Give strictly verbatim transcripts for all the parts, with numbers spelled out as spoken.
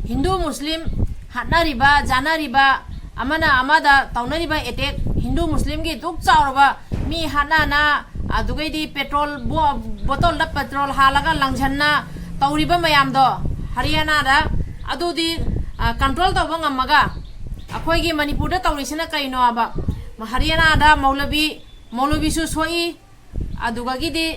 ꯍꯤꯟꯗꯨ ꯃꯨꯁꯂꯤꯝ ꯍꯥꯠꯅꯔꯤꯕ, ꯖꯥꯅꯔꯤꯕ, ꯑꯃꯅ ꯑꯃꯗ ꯇꯧꯅꯔꯤꯕ ꯑꯦꯇꯦꯛ, ꯍꯤꯟꯗꯨ ꯃꯨꯁꯂꯤꯝꯒꯤ ꯗꯨꯛ ꯆꯥꯎꯔꯕ ꯃꯤ ꯍꯥꯠꯅꯅ, ꯑꯗꯨꯒꯩꯗꯤ ꯄꯦꯇ꯭ꯔꯣꯜ ꯕꯣ-, ꯕꯣꯇꯜꯗ ꯄꯦꯇ꯭ꯔꯣꯜ ꯍꯥꯜꯂꯒ ꯂꯪꯁꯟꯅ ꯇꯧꯔꯤꯕ ꯃꯌꯥꯝꯗꯣ ꯍꯔꯤꯌꯥꯅꯥꯗ, ꯑꯗꯨꯗꯤ, ꯑ, ꯀꯟꯇ꯭ꯔꯣꯜ ꯇꯧꯕ ꯉꯝꯃꯒ ꯑꯩꯈꯣꯏꯒꯤ ꯃꯅꯤꯄꯨꯔꯗ ꯇꯧꯔꯤꯁꯤꯅ ꯀꯩꯅꯣ ꯍꯥꯏꯕ? ꯍꯔꯤꯌꯥꯅꯥꯗ ꯃꯧꯂꯕꯤ, ꯃꯧꯂꯕꯤꯁꯨ ꯁꯣꯛꯏ, ꯑꯗꯨꯒꯒꯤꯗꯤ,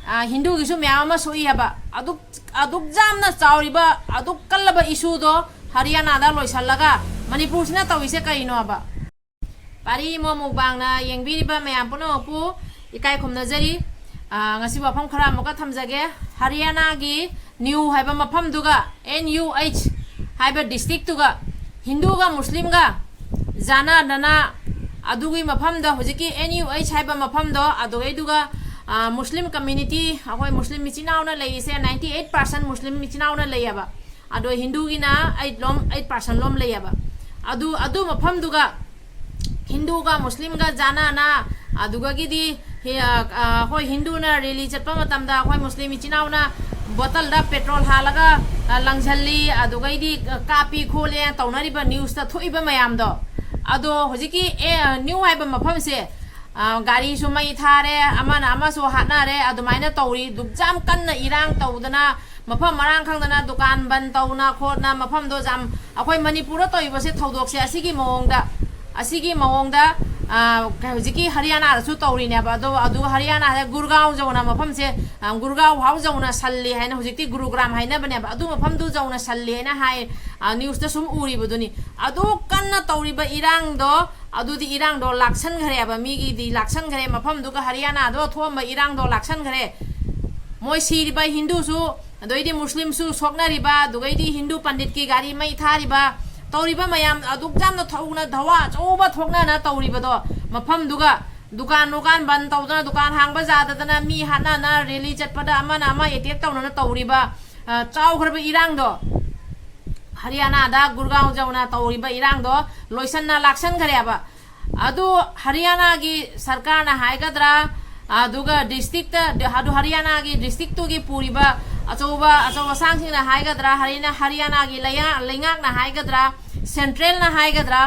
ꯑ, ꯍꯤꯟꯗꯨꯒꯤꯁꯨ ꯃꯌꯥꯝ ꯑꯃ ꯁꯣꯛꯏ ꯍꯥꯏꯕ꯫ ꯑꯗꯨꯛ, ꯑꯗꯨꯛ ꯌꯥꯝꯅ ꯆꯥꯎꯔꯤꯕ, ꯑꯗꯨꯛ ꯀꯜꯂꯕ ꯏꯁꯨꯗꯣ ꯍꯔꯤꯌꯥꯅꯥꯗ ꯂꯣꯏꯁꯤꯜꯂꯒ ꯃꯅꯤꯄꯨꯔꯁꯤꯅ ꯇꯧꯔꯤꯁꯦ ꯀꯔꯤꯅꯣ ꯍꯥꯏꯕ? ꯄꯥꯔꯤ ꯏꯃꯣ ꯃꯨꯛꯕꯥꯡꯅ ꯌꯦꯡꯕꯤꯔꯤꯕ ꯃꯌꯥꯝ ꯄꯨꯝꯅꯃꯛꯄꯨ ꯏꯀꯥꯏ ꯈꯨꯝꯅꯖꯔꯤ꯫ ꯑ, ꯉꯁꯤ ꯋꯥꯐꯝ ꯈꯔ ꯑꯃꯨꯛꯀ ꯊꯝꯖꯒꯦ꯫ ꯍꯔꯤꯌꯥꯅꯥꯒꯤ ꯅ꯭ꯌꯨ ꯍꯥꯏꯕ ꯃꯐꯝꯗꯨꯒ, ꯑꯦꯟ ꯌꯨ ꯑꯩꯆ ꯍꯥꯏꯕ ꯗꯤꯁꯇ꯭ꯔꯤꯛꯇꯨꯒ, ꯍꯤꯟꯗꯨꯒ ꯃꯨꯁꯂꯤꯝꯒ ꯖꯥꯅꯗꯅ, ꯑꯗꯨꯒꯤ ꯃꯐꯝꯗ, ꯍꯧꯖꯤꯛꯀꯤ ꯑꯦꯟ ꯌꯨ ꯑꯩꯆ ꯍꯥꯏꯕ ꯃꯐꯝꯗꯣ, ꯑꯗꯨꯒꯩꯗꯨꯒ, ꯑ, ꯃꯨꯁꯂꯤꯝ ꯀꯝꯃ꯭ꯌꯨꯅꯤꯇꯤ, ꯑꯩꯈꯣꯏ ꯃꯨꯁꯂꯤꯝ ꯏꯆꯤꯟ ꯏꯅꯥꯎꯅ ꯂꯩꯔꯤꯁꯦ, ninety eight percent ꯃꯨꯁꯂꯤꯝ ꯏꯆꯤꯟ ꯏꯅꯥꯎꯅ ꯂꯩꯌꯦꯕ꯫ ꯑꯗꯣ ꯍꯤꯟꯗꯨꯒꯤꯅ eight ꯂꯣꯝ, eight percent ꯂꯣꯝ ꯂꯩꯌꯦꯕ꯫ ꯑꯗꯨ, ꯑꯗꯨ ꯃꯐꯝꯗꯨꯒ ꯍꯤꯟꯗꯨꯒ ꯃꯨꯁꯂꯤꯝꯒ ꯖꯥꯅꯅ, ꯑꯗꯨꯒꯒꯤꯗꯤ ꯍꯤ-, ꯑ, ꯑ, ꯍꯣꯏ, ꯍꯤꯟꯗꯨꯅ ꯔꯦꯂꯤ ꯆꯠꯄ ꯃꯇꯝꯗ ꯑꯩꯈꯣꯏ ꯃꯨꯁꯂꯤꯝ ꯏꯆꯤꯟ ꯏꯅꯥꯎꯅ ꯕꯣꯇꯜꯗ ꯄꯦꯇ꯭ꯔꯣꯜ ꯍꯥꯜꯂꯒ, ꯑ, ꯂꯪꯁꯜꯂꯤ, ꯑꯗꯨꯒꯩꯗꯤ ꯀꯥꯞꯄꯤ ꯈꯣꯠꯂꯦ ꯇꯧꯅꯔꯤꯕ ꯅ꯭ꯌꯨꯁꯇ ꯊꯣꯛꯏꯕ ꯃꯌꯥꯝꯗꯣ꯫ ꯑꯗꯣ ꯍꯧꯖꯤꯛꯀꯤ ꯑꯦ, ꯅ꯭ꯌꯨ ꯍꯥꯏꯕ ꯃꯐꯝꯁꯦ, ꯑ, ꯒꯥꯔꯤꯁꯨ ꯃꯩ ꯊꯥꯔꯦ, ꯑꯃꯅ ꯑꯃꯁꯨ ꯍꯥꯠꯅꯔꯦ, ꯑꯗꯨꯃꯥꯏꯅ ꯇꯧꯔꯤ꯫ ꯗꯨꯛ ꯌꯥꯝ ꯀꯟꯅ ꯏꯔꯥꯡ ꯇꯧꯗꯅ, ꯃꯐꯝ ꯃꯔꯥꯡ ꯈꯪꯗꯅ ꯗꯨꯀꯥꯟ ꯕꯟ ꯇꯧꯅ ꯈꯣꯠꯅ ꯃꯐꯝꯗꯣ ꯌꯥꯝ, ꯑꯩꯈꯣꯏ ꯃꯅꯤꯄꯨꯔꯗ ꯇꯧꯔꯤꯕꯁꯦ, ꯊꯧꯗꯣꯛꯁꯦ ꯑꯁꯤꯒꯤ ꯃꯑꯣꯡꯗ, ꯑꯁꯤꯒꯤ ꯃꯑꯣꯡꯗ, ꯑ, ꯍꯧꯖꯤꯛꯀꯤ ꯍꯔꯤꯌꯥꯅꯥꯗꯁꯨ ꯇꯧꯔꯤꯅꯦꯕ꯫ ꯑꯗꯣ, ꯑꯗꯨ ꯍꯔꯤꯌꯥꯅꯥꯗ ꯒꯨꯔꯒꯥꯎ ꯌꯧꯅ ꯃꯐꯝꯁꯦ, ꯑ, ꯒꯨꯔꯒꯥꯎ ꯐꯥꯎ ꯌꯧꯅ ꯁꯜꯂꯤ ꯍꯥꯏꯅ, ꯍꯧꯖꯤꯛꯇꯤ ꯒꯨꯔꯨꯒ꯭ꯔꯥꯝ ꯍꯥꯏꯅꯕꯅꯦꯕ, ꯑꯗꯨ ꯃꯐꯝꯗꯨ ꯌꯧꯅ ꯁꯜꯂꯤ ꯍꯥꯏꯅ ꯍꯥꯏ, ꯑ, ꯅ꯭ꯌꯨꯁꯇ ꯁꯨꯝ ꯎꯔꯤꯕꯗꯨꯅꯤ꯫ ꯑꯗꯨ ꯀꯟꯅ ꯇꯧꯔꯤꯕ ꯏꯔꯥꯡꯗꯣ, ꯑꯗꯨꯗꯤ ꯏꯔꯥꯡꯗꯣ ꯂꯥꯛꯁꯟꯈ꯭ꯔꯦꯕ, ꯃꯤꯒꯤꯗꯤ ꯂꯥꯛꯁꯟꯈ꯭ꯔꯦ, ꯃꯐꯝꯗꯨꯒ ꯍꯔꯤꯌꯥꯅꯥꯗꯣ ꯊꯣꯛꯑꯝꯕ ꯏꯔꯥꯡꯗꯣ ꯂꯥꯛꯁꯟꯈ꯭ꯔꯦ꯫ ꯃꯣꯏ ꯁꯤꯔꯤꯕ ꯍꯤꯟꯗꯨꯁꯨ, ꯑꯗꯩꯗꯤ ꯃꯨꯁꯂꯤꯝꯁꯨ ꯁꯣꯛꯅꯔꯤꯕ, ꯑꯗꯨꯒꯩꯗꯤ ꯍꯤꯟꯗꯨ ꯄꯟꯗꯤꯠꯀꯤ ꯒꯥꯔꯤ ꯃꯩ ꯊꯥꯔꯤꯕ, ꯇꯧꯔꯤꯕ ꯃꯌꯥꯝ, ꯑꯗꯨꯛ ꯌꯥꯝꯅ ꯊꯧꯅ ꯙꯋꯥ ꯑꯆꯧꯕ ꯊꯣꯛꯅꯅ ꯇꯧꯔꯤꯕꯗꯣ, ꯃꯐꯝꯗꯨꯒ ꯗꯨꯀꯥꯟ ꯅꯨꯀꯥꯟ ꯕꯟ ꯇꯧꯗꯅ, ꯗꯨꯀꯥꯟ ꯍꯥꯡꯕ ꯌꯥꯗꯗꯅ, ꯃꯤ ꯍꯥꯠꯅꯅ, ꯔꯦꯂꯤ ꯆꯠꯄꯗ ꯑꯃꯅ ꯑꯃ ꯑꯦꯇꯦꯛ ꯇꯧꯅꯅ ꯇꯧꯔꯤꯕ, ꯑ, ꯆꯥꯎꯈ꯭ꯔꯕ ꯏꯔꯥꯡꯗꯣ, ꯍꯔꯤꯌꯥꯅꯥꯗ ꯒꯨꯔꯒꯥꯎ ꯌꯧꯅ ꯇꯧꯔꯤꯕ ꯏꯔꯥꯡꯗꯣ ꯂꯣꯏꯁꯟꯅ ꯂꯥꯛꯁꯟꯈ꯭ꯔꯦꯕ꯫ ꯑꯗꯨ ꯍꯔꯤꯌꯥꯅꯥꯒꯤ ꯁꯔꯀꯥꯔꯅ ꯍꯥꯏꯒꯗ꯭ꯔꯥ, ꯑꯗꯨꯒ ꯗꯤꯁꯇ꯭ꯔꯤꯛꯇ, ꯑꯗꯨ ꯍꯔꯤꯌꯥꯅꯥꯒꯤ ꯗꯤꯁꯇ꯭ꯔꯤꯛꯇꯨꯒꯤ ꯄꯨꯔꯤꯕ, ꯑꯆꯧꯕ ꯑꯆꯧ ꯑꯁꯥꯡꯁꯤꯡꯅ ꯍꯥꯏꯒꯗ꯭ꯔꯥ, ꯍꯔꯤꯅ ꯍꯔꯤꯌꯥꯅꯥꯒꯤ ꯂꯩꯉꯥꯛꯅ ꯍꯥꯏꯒꯗ꯭ꯔꯥ, ꯁꯦꯟꯇ꯭ꯔꯦꯜꯅ ꯍꯥꯏꯒꯗ꯭ꯔꯥ,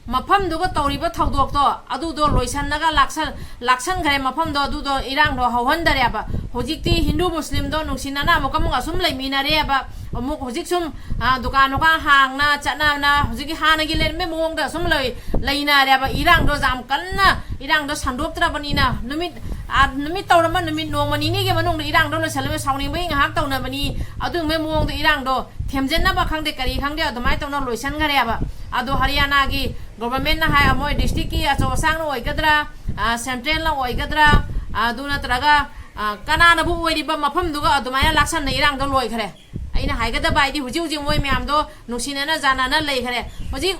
ꯃꯐꯝꯗꯨꯒ ꯇꯧꯔꯤꯕ ꯊꯧꯗꯣꯛꯇꯣ ꯑꯗꯨꯗꯣ ꯂꯣꯏꯁꯟꯅꯒ ꯂꯥꯛꯁꯟ ꯂꯥꯛꯁꯟꯈ꯭ꯔꯦ꯫ ꯃꯐꯝꯗꯣ ꯑꯗꯨꯗꯣ ꯏꯔꯥꯡꯗꯣ ꯍꯧꯍꯟꯗꯔꯦꯕ꯫ ꯍꯧꯖꯤꯛꯇꯤ ꯍꯤꯟꯗꯨ ꯃꯨꯁꯂꯤꯝꯗꯣ ꯅꯨꯡꯁꯤꯅꯅ ꯑꯃꯨꯛꯀ ꯑꯃꯨꯛ ꯑꯁꯨꯝ ꯂꯩꯃꯤꯟꯅꯔꯦꯕ꯫ ꯑꯃꯨꯛ ꯍꯧꯖꯤꯛ ꯁꯨꯝ, ꯑ, ꯗꯨꯀꯥꯟ ꯅꯨꯀꯥꯟ ꯍꯥꯡꯅ ꯆꯠꯅꯅ ꯍꯧꯖꯤꯛꯀꯤ ꯍꯥꯟꯅꯒꯤ ꯂꯩꯔꯝꯕ ꯃꯑꯣꯡꯗ ꯑꯁꯨꯝ ꯂꯩ ꯂꯩꯅꯔꯦꯕ꯫ ꯏꯔꯥꯡꯗꯣ ꯌꯥꯝ ꯀꯟꯅ ꯏꯔꯥꯡꯗꯣ ꯁꯟꯗꯣꯛꯇ꯭ꯔꯕꯅꯤꯅ ꯅꯨꯃꯤꯠ, ꯑ, ꯅꯨꯃꯤꯠ ꯇꯧꯔꯝꯕ ꯅꯨꯃꯤꯠ ꯅꯣꯡꯃ ꯅꯤꯅꯤꯒꯤ ꯃꯅꯨꯡꯗ ꯏꯔꯥꯡꯗꯣ ꯂꯣꯏꯁꯜꯂꯝꯃꯦ꯫ ꯁꯥꯎꯅꯤꯡꯕꯒꯤ ꯉꯥꯏꯍꯥꯛ ꯇꯧꯅꯕꯅꯤ꯫ ꯑꯗꯨꯒꯨꯝꯕ ꯃꯑꯣꯡꯗ ꯏꯔꯥꯡꯗꯣ ꯊꯦꯝꯖꯤꯟꯅꯕ ꯈꯪꯗꯦ, ꯀꯔꯤ ꯈꯪꯗꯦ, ꯑꯗꯨꯃꯥꯏꯅ ꯇꯧꯅ ꯂꯣꯏꯁꯟꯈ꯭ꯔꯦꯕ꯫ ꯑꯗꯣ ꯍꯔꯤꯌꯥꯅꯥꯒꯤ ꯒꯣꯕꯔꯃꯦꯟꯅ ꯍꯥꯏ, ꯃꯣꯏ ꯗꯤꯁꯇ꯭ꯔꯤꯛꯀꯤ ꯑꯆꯧ ꯑꯁꯥꯡꯅ ꯑꯣꯏꯒꯗ꯭ꯔꯥ, ꯑ, ꯁꯦꯟꯇ꯭ꯔꯦꯜꯅ ꯑꯣꯏꯒꯗ꯭ꯔꯥ, ꯑꯗꯨ ꯅꯠꯇ꯭ꯔꯒ, ꯑ, ꯀꯅꯥꯅꯕꯨ ꯑꯣꯏꯔꯤꯕ ꯃꯐꯝꯗꯨꯒ ꯑꯗꯨꯃꯥꯏꯅ ꯂꯥꯛꯁꯟꯅ ꯏꯔꯥꯡꯗꯣ ꯂꯣꯏꯈ꯭ꯔꯦ꯫ ꯑꯩꯅ ꯍꯥꯏꯒꯗꯕ ꯍꯥꯏꯗꯤ ꯍꯧꯖꯤꯛ ꯍꯧꯖꯤꯛ ꯃꯣꯏ ꯃꯌꯥꯝꯗꯣ ꯅꯨꯡꯁꯤꯅꯅ ꯆꯥꯟꯅꯅ ꯂꯩꯈ꯭ꯔꯦ꯫ ꯍꯧꯖꯤꯛ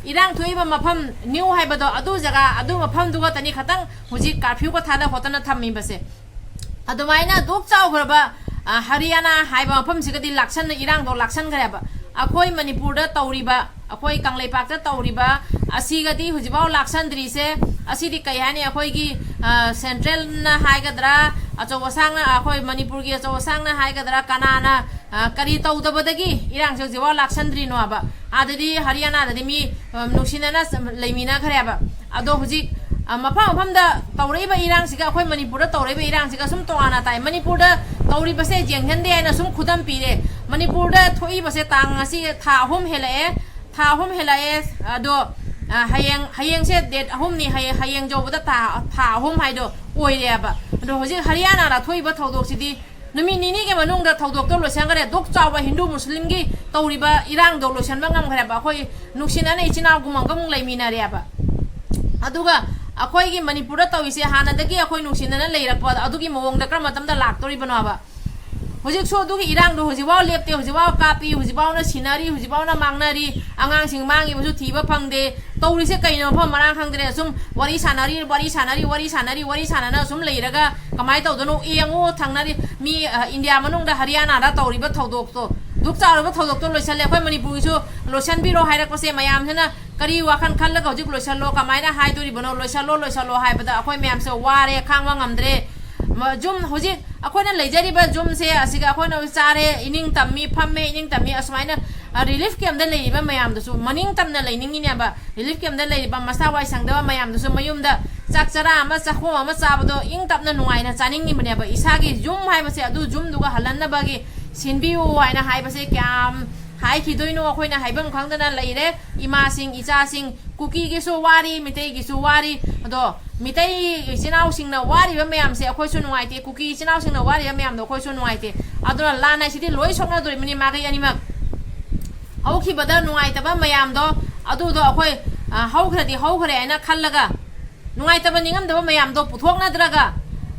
ꯏꯔꯥꯡ ꯊꯣꯛꯏꯕ ꯃꯐꯝ ꯅ꯭ꯌꯨ ꯍꯥꯏꯕꯗꯣ ꯑꯗꯨ ꯖꯒꯥ ꯑꯗꯨ ꯃꯐꯝꯗꯨ ꯈꯛꯇꯅꯤ ꯈꯇꯪ ꯍꯧꯖꯤꯛ ꯀꯥꯔꯐ꯭ꯌꯨꯒ ꯊꯥꯗ ꯈꯣꯠꯇꯅ ꯊꯝꯃꯤꯕꯁꯦ꯫ ꯑꯗꯨꯃꯥꯏꯅ ꯑꯗꯨꯛ ꯆꯥꯎꯈ꯭ꯔꯕ, ꯑ, ꯍꯔꯤꯌꯥꯅꯥ ꯍꯥꯏꯕ ꯃꯐꯝꯁꯤꯒꯗꯤ ꯂꯥꯛꯁꯟꯅ ꯏꯔꯥꯡꯗꯣ ꯂꯥꯛꯁꯟꯈ꯭ꯔꯦꯕ꯫ ꯑꯩꯈꯣꯏ ꯃꯅꯤꯄꯨꯔꯗ ꯇꯧꯔꯤꯕ, ꯑꯩꯈꯣꯏ ꯀꯪꯂꯩꯄꯥꯛꯇ ꯇꯧꯔꯤꯕ ꯑꯁꯤꯒꯗꯤ ꯍꯧꯖꯤꯛꯐꯥꯎ ꯂꯥꯛꯁꯟꯗ꯭ꯔꯤꯁꯦ꯫ ꯑꯁꯤꯗꯤ ꯀꯩ ꯍꯥꯏꯅꯤ, ꯑꯩꯈꯣꯏꯒꯤ, ꯑ, ꯁꯦꯟꯇ꯭ꯔꯦꯜꯅ ꯍꯥꯏꯒꯗ꯭ꯔꯥ, ꯑꯆꯧ ꯑꯁꯥꯡꯅ, ꯑꯩꯈꯣꯏ ꯃꯅꯤꯄꯨꯔꯒꯤ ꯑꯆꯧ ꯑꯁꯥꯡꯅ ꯍꯥꯏꯒꯗ꯭ꯔꯥ, ꯀꯅꯥꯅ, ꯑ, ꯀꯔꯤ ꯇꯧꯗꯕꯗꯒꯤ ꯏꯔꯥꯡꯁꯦ ꯍꯧꯖꯤꯛꯐꯥꯎ ꯂꯥꯛꯁꯟꯗ꯭ꯔꯤꯅꯣꯕ? ꯑꯥꯗꯗꯤ ꯍꯔꯤꯌꯥꯅꯥꯗꯗꯤ ꯃꯤ, ꯑ, ꯅꯨꯡꯁꯤꯅꯅ ꯂꯩꯃꯤꯟꯅꯈ꯭ꯔꯦꯕ꯫ ꯑꯗꯣ ꯍꯧꯖꯤꯛ, ꯑ, ꯃꯐꯝ ꯃꯐꯝꯗ ꯇꯧꯔꯛꯏꯕ ꯏꯔꯥꯡꯁꯤꯒ ꯑꯩꯈꯣꯏ ꯃꯅꯤꯄꯨꯔꯗ ꯇꯧꯔꯛꯏꯕ ꯏꯔꯥꯡꯁꯤꯒ ꯁꯨꯝ ꯇꯣꯉꯥꯟꯅ ꯇꯥꯏ꯫ ꯃꯅꯤꯄꯨꯔꯗ ꯇꯧꯔꯤꯕꯁꯦ ꯌꯦꯡꯍꯟꯗꯦ ꯍꯥꯏꯅ ꯁꯨꯝ ꯈꯨꯗꯝ ꯄꯤꯔꯦ꯫ ꯃꯅꯤꯄꯨꯔꯗ ꯊꯣꯛꯏꯕꯁꯦ ꯇꯥꯡ ꯉꯁꯤ ꯊꯥ ꯑꯍꯨꯝ ꯍꯦꯜꯂꯛꯑꯦ, ꯊꯥ ꯑꯍꯨꯝ ꯍꯦꯜꯂꯛꯑꯦ꯫ ꯑꯗꯣ, ꯑ, ꯍꯌꯦꯡ, ꯍꯌꯦꯡꯁꯦ ꯗꯦꯠ ꯑꯍꯨꯝꯅꯤ, ꯍꯌꯦꯡ, ꯍꯌꯦꯡ ꯌꯧꯕꯗ ꯊꯥ, ꯊꯥ ꯑꯍꯨꯝ ꯍꯥꯏꯗꯣ ꯑꯣꯏꯔꯦꯕ꯫ ꯑꯗꯣ ꯍꯧꯖꯤꯛ ꯍꯔꯤꯌꯥꯅꯥꯗ ꯊꯣꯛꯏꯕ ꯊꯧꯗꯣꯛꯁꯤꯗꯤ ꯅꯨꯃꯤꯠ ꯅꯤꯅꯤꯒꯤ ꯃꯅꯨꯡꯗ ꯊꯧꯗꯣꯛꯇꯣ ꯂꯣꯏꯁꯟꯈ꯭ꯔꯦ꯫ ꯑꯗꯨꯛ ꯆꯥꯎꯕ ꯍꯤꯟꯗꯨ ꯃꯨꯁꯂꯤꯝꯒꯤ ꯇꯧꯔꯤꯕ ꯏꯔꯥꯡꯗꯣ ꯂꯣꯏꯁꯟꯕ ꯉꯝꯈ꯭ꯔꯦꯕ꯫ ꯑꯩꯈꯣꯏ ꯅꯨꯡꯁꯤꯅꯅ ꯏꯆꯤꯟ ꯏꯅꯥꯎꯒꯨꯝꯕ ꯑꯃꯒ ꯑꯃꯨꯛ ꯂꯩꯃꯤꯟꯅꯔꯦꯕ꯫ ꯑꯗꯨꯒ ꯑꯩꯈꯣꯏꯒꯤ ꯃꯅꯤꯄꯨꯔꯗ ꯇꯧꯔꯤꯁꯦ ꯍꯥꯟꯅꯗꯒꯤ ꯑꯩꯈꯣꯏ ꯅꯨꯡꯁꯤꯅꯅ ꯂꯩꯔꯛꯄ ꯑꯗꯨꯒꯤ ꯃꯑꯣꯡꯗ ꯀꯔꯝꯕ ꯃꯇꯝꯗ ꯂꯥꯛꯇꯣꯔꯤꯕꯅꯣꯕ? ꯍꯧꯖꯤꯛꯁꯨ ꯑꯗꯨꯒꯤ ꯏꯔꯥꯡꯗꯣ ꯍꯧꯖꯤꯛꯐꯥꯎ ꯂꯦꯞꯇꯦ, ꯍꯧꯖꯤꯛꯐꯥꯎ ꯀꯥꯞꯄꯤ, ꯍꯧꯖꯤꯛꯐꯥꯎꯅ ꯁꯤꯅꯔꯤ, ꯍꯧꯖꯤꯛꯐꯥꯎꯅ ꯃꯥꯡꯅꯔꯤ, ꯑꯉꯥꯡꯁꯤꯡ ꯃꯥꯡꯉꯤꯕꯁꯨ ꯊꯤꯕ ꯐꯪꯗꯦ꯫ ꯇꯧꯔꯤꯁꯦ ꯀꯩꯅꯣ ꯃꯐꯝ ꯃꯔꯥꯡ ꯈꯪꯗ꯭ꯔꯦ꯫ ꯁꯨꯝ ꯋꯥꯔꯤ ꯁꯥꯟꯅꯔꯤ, ꯋꯥꯔꯤ ꯁꯥꯟꯅꯔꯤ, ꯋꯥꯔꯤ ꯁꯥꯟꯅꯔꯤ, ꯋꯥꯔꯤ ꯁꯥꯟꯅꯅ ꯁꯨꯝ ꯂꯩꯔꯒ ꯀꯃꯥꯏꯅ ꯇꯧꯗꯣꯏꯅꯣ? ꯌꯦꯡꯉꯨ ꯊꯪꯅꯔꯤ ꯃꯤ, ꯑ, ꯏꯟꯗꯤꯌꯥ ꯃꯅꯨꯡꯗ ꯍꯔꯤꯌꯥꯅꯥꯗ ꯇꯧꯔꯤꯕ ꯊꯧꯗꯣꯛꯇꯣ, ꯗꯨꯛ ꯆꯥꯎꯔꯕ ꯊꯧꯗꯣꯛꯇꯣ ꯂꯣꯏꯁꯜꯂꯦ꯫ ꯑꯩꯈꯣꯏ ꯃꯅꯤꯄꯨꯔꯒꯤꯁꯨ ꯂꯣꯏꯁꯟꯕꯤꯔꯣ ꯍꯥꯏꯔꯛꯄꯁꯦ ꯃꯌꯥꯝꯁꯤꯅ ꯀꯔꯤ ꯋꯥꯈꯜ ꯈꯜꯂꯒ ꯍꯧꯖꯤꯛ ꯂꯣꯏꯁꯜꯂꯣ, ꯀꯃꯥꯏꯅ ꯍꯥꯏꯗꯣꯔꯤꯕꯅꯣ? ꯂꯣꯏꯁꯜꯂꯣ, ꯂꯣꯏꯁꯜꯂꯣ ꯍꯥꯏꯕꯗ ꯑꯩꯈꯣꯏ ꯃꯌꯥꯝꯁꯦ ꯋꯥꯔꯦ, ꯈꯥꯡꯕ ꯉꯝꯗ꯭ꯔꯦ꯫ ꯌꯨꯝ, ꯍꯧꯖꯤꯛ ꯑꯩꯈꯣꯏꯅ ꯂꯩꯖꯔꯤꯕ ꯌꯨꯝꯁꯦ, ꯑꯁꯤꯒ ꯑꯩꯈꯣꯏꯅ ꯆꯥꯔꯦ, ꯏꯅꯤꯡ ꯇꯝꯃꯤ, ꯐꯝꯃꯦ, ꯏꯅꯤꯡ ꯇꯝꯃꯤ, ꯑꯁꯨꯃꯥꯏꯅ ꯔꯤꯂꯤꯐ ꯀꯦꯝꯗ ꯂꯩꯔꯤꯕ ꯃꯌꯥꯝꯗꯨꯁꯨ ꯃꯅꯤꯡ ꯇꯝꯅ ꯂꯩꯅꯤꯡꯉꯤꯅꯦꯕ꯫ ꯔꯤꯂꯤꯐ ꯀꯦꯝꯗ ꯂꯩꯔꯤꯕ ꯃꯁꯥ ꯋꯥꯏ ꯁꯪꯗꯕ ꯃꯌꯥꯝꯗꯨꯁꯨ ꯃꯌꯨꯝꯗ ꯆꯥꯛ ꯆꯔꯥ ꯑꯃ, ꯆꯥꯛꯈꯣꯝ ꯑꯃ ꯆꯥꯕꯗꯣ ꯏꯪ ꯇꯞꯅ ꯅꯨꯡꯉꯥꯏꯅ ꯆꯥꯅꯤꯡꯉꯤꯕꯅꯦꯕ꯫ ꯏꯁꯥꯒꯤ ꯌꯨꯝ ꯍꯥꯏꯕꯁꯦ ꯑꯗꯨ ꯌꯨꯝꯗꯨꯒ ꯍꯜꯍꯟꯅꯕꯒꯤ ꯁꯤꯟꯕꯤꯌꯨ ꯍꯥꯏꯅ ꯍꯥꯏꯕꯁꯦ ꯀꯌꯥꯝ ꯍꯥꯏꯈꯤꯗꯣꯏꯅꯣ, ꯑꯩꯈꯣꯏꯅ ꯍꯥꯏꯐꯝ ꯈꯪꯗꯅ ꯂꯩꯔꯦ꯫ ꯏꯃꯥꯁꯤꯡ, ꯏꯆꯥꯁꯤꯡ, ꯀꯨꯀꯤꯒꯤꯁꯨ ꯋꯥꯔꯤ, ꯃꯤꯇꯩꯒꯤꯁꯨ ꯋꯥꯔꯤ꯫ ꯑꯗꯣ ꯃꯤꯇꯩ ꯏꯆꯤꯟ ꯏꯅꯥꯎꯁꯤꯡꯅ ꯋꯥꯔꯤꯕ ꯃꯌꯥꯝꯁꯦ ꯑꯩꯈꯣꯏꯁꯨ ꯅꯨꯡꯉꯥꯏꯇꯦ, ꯀꯨꯀꯤ ꯏꯆꯤꯟ ꯏꯅꯥꯎꯁꯤꯡꯅ ꯋꯥꯔꯤꯕ ꯃꯌꯥꯝꯗꯣ ꯑꯩꯈꯣꯏꯁꯨ ꯅꯨꯡꯉꯥꯏꯇꯦ꯫ ꯑꯗꯨꯅ ꯂꯥꯟ ꯍꯥꯏꯁꯤꯗꯤ ꯂꯣꯏ ꯁꯣꯛꯅꯗꯣꯔꯤꯕꯅꯤ, ꯃꯥꯏꯀꯩ ꯑꯅꯤꯃꯛ꯫ ꯍꯧꯈꯤꯕꯗ ꯅꯨꯡꯉꯥꯏꯇꯕ ꯃꯌꯥꯝꯗꯣ, ꯑꯗꯨꯗꯣ ꯑꯩꯈꯣꯏ, ꯑ, ꯍꯧꯈ꯭ꯔꯗꯤ ꯍꯧꯈ꯭ꯔꯦ ꯍꯥꯏꯅ ꯈꯜꯂꯒ, ꯅꯨꯡꯉꯥꯏꯇꯕ ꯅꯤꯡꯉꯝꯗꯕ ꯃꯌꯥꯝꯗꯣ ꯄꯨꯊꯣꯛꯅꯗ꯭ꯔꯒ,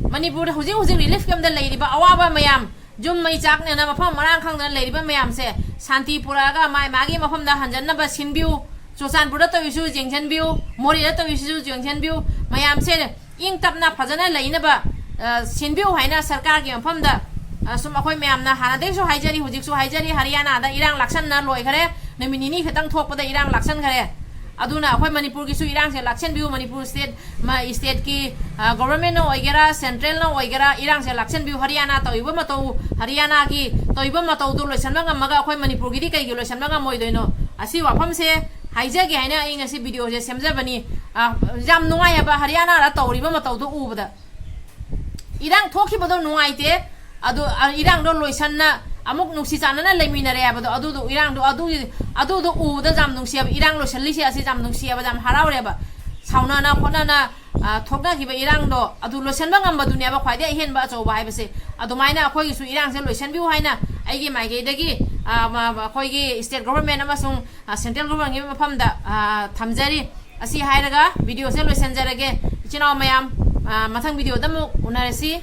ꯃꯅꯤꯄꯨꯔꯗ ꯍꯧꯖꯤꯛ ꯍꯧꯖꯤꯛ ꯔꯤꯂꯤꯐ ꯀꯦꯝꯗ ꯂꯩꯔꯤꯕ ꯑꯋꯥꯕ ꯃꯌꯥꯝ, ꯌꯨꯝ ꯃꯩ ꯆꯥꯛꯅꯅ ꯃꯐꯝ ꯃꯔꯥꯡ ꯈꯪꯗꯅ ꯂꯩꯔꯤꯕ ꯃꯌꯥꯝꯁꯦ ꯁꯥꯟꯇꯤ ꯄꯨꯔꯛꯑꯒ ꯃꯥꯏ ꯃꯥꯒꯤ ꯃꯐꯝꯗ ꯍꯟꯖꯟꯅꯕ ꯁꯤꯟꯕꯤꯌꯨ꯫ ꯆꯨꯔꯆꯥꯟꯄꯨꯔꯗ ꯇꯧꯔꯤꯁꯨ ꯌꯦꯡꯁꯤꯟꯕꯤꯌꯨ, ꯃꯣꯔꯦꯗ ꯇꯧꯔꯤꯁꯤꯁꯨ ꯌꯦꯡꯁꯤꯟꯕꯤꯌꯨ꯫ ꯃꯌꯥꯝꯁꯦ ꯏꯪ ꯇꯞꯅ ꯐꯖꯅ ꯂꯩꯅꯕ, ꯑ, ꯁꯤꯟꯕꯤꯌꯨ ꯍꯥꯏꯅ ꯁꯔꯀꯥꯔꯒꯤ ꯃꯐꯝꯗ, ꯑ, ꯁꯨꯝ ꯑꯩꯈꯣꯏ ꯃꯌꯥꯝꯅ ꯍꯥꯟꯅꯗꯩꯁꯨ ꯍꯥꯏꯖꯔꯤ, ꯍꯧꯖꯤꯛꯁꯨ ꯍꯥꯏꯖꯔꯤ, ꯍꯔꯤꯌꯥꯅꯥꯗ ꯏꯔꯥꯡ ꯂꯥꯛꯁꯟꯅ ꯂꯣꯏꯈꯔꯦ꯫ ꯅꯨꯃꯤꯠ ꯅꯤꯅꯤ ꯈꯛꯇꯪ ꯊꯣꯛꯄꯗ ꯏꯔꯥꯡ ꯂꯥꯛꯁꯟꯈꯔꯦ꯫ ꯑꯗꯨꯅ ꯑꯩꯈꯣꯏ ꯃꯅꯤꯄꯨꯔꯒꯤꯁꯨ ꯏꯔꯥꯡꯁꯦ ꯂꯥꯛꯁꯟꯕꯤꯌꯨ, ꯃꯅꯤꯄꯨꯔ ꯁ꯭ꯇꯦꯠ, ꯃ-, ꯁ꯭ꯇꯦꯠꯀꯤ, ꯑ, ꯒꯣꯕꯔꯃꯦꯟꯅ ꯑꯣꯏꯒꯦꯔꯥ, ꯁꯦꯟꯇ꯭ꯔꯦꯜꯅ ꯑꯣꯏꯒꯦꯔꯥ, ꯏꯔꯥꯡꯁꯦ ꯂꯥꯛꯁꯟꯕꯤꯌꯨ꯫ ꯍꯔꯤꯌꯥꯅꯥ ꯇꯧꯔꯤꯕ ꯃꯇꯧ, ꯍꯔꯤꯌꯥꯅꯥꯒꯤ ꯇꯧꯔꯤꯕ ꯃꯇꯧꯗꯣ ꯂꯣꯏꯁꯟꯕ ꯉꯝꯃꯒ ꯑꯩꯈꯣꯏ ꯃꯅꯤꯄꯨꯔꯒꯤꯗꯤ ꯀꯩꯒꯤ ꯂꯣꯏꯁꯟꯕ ꯉꯝꯃꯣꯏꯗꯣꯏꯅꯣ? ꯑꯁꯤ ꯋꯥꯐꯝꯁꯦ ꯍꯥꯏꯖꯒꯦ ꯍꯥꯏꯅ ꯑꯩ ꯉꯁꯤ ꯚꯤꯗꯤꯑꯣꯁꯦ ꯁꯦꯝꯖꯕꯅꯤ꯫ ꯑ, ꯌꯥꯝ ꯅꯨꯡꯉꯥꯏ ꯍꯥꯏꯕ ꯍꯔꯤꯌꯥꯅꯥꯗ ꯇꯧꯔꯤꯕ ꯃꯇꯧꯗꯣ ꯎꯕꯗ꯫ ꯏꯔꯥꯡ ꯊꯣꯛꯈꯤꯕꯗꯣ ꯅꯨꯡꯉꯥꯏꯇꯦ꯫ ꯑꯗꯨ, ꯑ, ꯏꯔꯥꯡꯗꯣ ꯂꯣꯏꯁꯟꯅ ꯑꯃꯨꯛ ꯅꯨꯡꯁꯤ ꯆꯥꯟꯅꯅ ꯂꯩꯃꯤꯟꯅꯔꯦ ꯍꯥꯏꯕꯗꯣ, ꯑꯗꯨꯗꯣ, ꯏꯔꯥꯡꯗꯣ, ꯑꯗꯨꯒꯤ, ꯑꯗꯨꯗꯣ ꯎꯕꯗ ꯌꯥꯝ ꯅꯨꯡꯁꯤꯌꯦꯕ꯫ ꯏꯔꯥꯡ ꯂꯣꯏꯁꯜꯂꯤꯁꯦ ꯑꯁꯤ ꯌꯥꯝ ꯅꯨꯡꯁꯤꯌꯦꯕ, ꯌꯥꯝ ꯍꯔꯥꯎꯔꯦꯕ꯫ ꯁꯥꯎꯅꯅ ꯈꯣꯠꯅꯅ, ꯑ, ꯊꯣꯛꯅꯈꯤꯕ ꯏꯔꯥꯡꯗꯣ ꯑꯗꯨ ꯂꯣꯏꯁꯟꯕ ꯉꯝꯕꯗꯨꯅꯦꯕ ꯈ꯭ꯋꯥꯏꯗꯒꯤ ꯑꯍꯦꯟꯕ ꯑꯆꯧꯕ ꯍꯥꯏꯕꯁꯦ꯫ ꯑꯗꯨꯃꯥꯏꯅ ꯑꯩꯈꯣꯏꯒꯤꯁꯨ ꯏꯔꯥꯡꯁꯦ ꯂꯣꯏꯁꯟꯕꯤꯌꯨ ꯍꯥꯏꯅ ꯑꯩꯒꯤ ꯃꯥꯏꯀꯩꯗꯒꯤ, ꯑ, ꯃ-, ꯃ-, ꯑꯩꯈꯣꯏꯒꯤ ꯁ꯭ꯇꯦꯠ ꯒꯣꯕꯔꯃꯦꯟ ꯑꯃꯁꯨꯡ, ꯑ, ꯁꯦꯟꯇ꯭ꯔꯦꯜ ꯒꯣꯕꯔꯃꯦꯟꯒꯤ ꯃꯐꯝꯗ, ꯑ, ꯊꯝꯖꯔꯤ꯫ ꯑꯁꯤ ꯍꯥꯏꯔꯒ ꯚꯤꯗꯤꯑꯣꯁꯦ ꯂꯣꯏꯁꯟꯖꯔꯒꯦ꯫ ꯏꯆꯤꯟ ꯏꯅꯥꯎ ꯃꯌꯥꯝ, ꯑ, ꯃꯊꯪ ꯚꯤꯗꯤꯑꯣꯗ ꯑꯃꯨꯛ ꯎꯅꯔꯁꯤ꯫